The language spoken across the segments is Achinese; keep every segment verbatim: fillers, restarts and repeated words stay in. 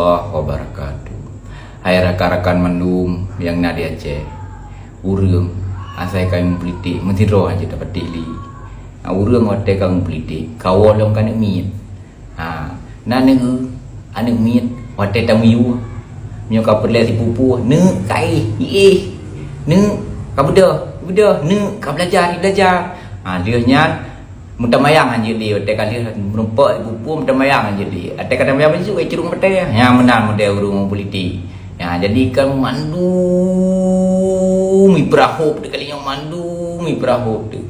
Wabarakatuh. Hai rakan-rakan mandum nyang na di Aceh. Ureuëng asai ka meupolitik meusidroe hana jeuet tapatéh lé. Nah, ureuëng watée ka meupolitik, kawoe lom ka neuk miet. Ha, na neuk, aneuk miet watée tamiyueb. Meunyoe ka peureulée sipupu, neuk ka éh, éh. Neuk ka beudôh, beudôh, neuk ka beulajar, beulajar. Ha, lheueh nyan meutamayang hanjeuet lé, watée ka lheueh meurumpok sipupu meutamayang hanjeuet lé. Watée ka tamayang bacut ka curong batée. Nyan meunan model ureuëng politik. Ya, jadi kan mandum ipeurahop teuh kali nyoe, mandum ipeurahop teuh.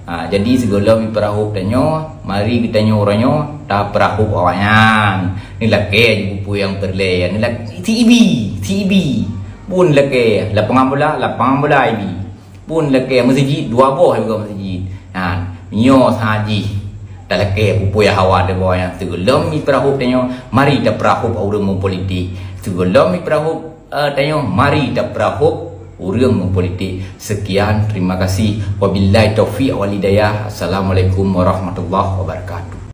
Ha, jadi sigohlom ipeurahop tanyoe, mari geutanyoe uroe nyoe tapeurahop awaknyan. Neulakée jipupu nyang peureulée, neulak-, si Ibi, si Ibi. Pun lakée lapangan bola, lapangan bola Ibi. Pun lakée meuseujid, dua boh juga meuseujid. Nyan, nyoe saji talakée pupu nyang hawa deuh boh nyan. Sigohlom ipeurahop tanyoe, mari tapeurahop ureuëng meupolitik. Sigohlom ipeurahop, eh, tanyoe, mari tapeurahop ureuëng meupolitik. Sekian, terima kasih. Wabillahi taufiq wal hidayah. Assalamualaikum warahmatullahi wabarakatuh.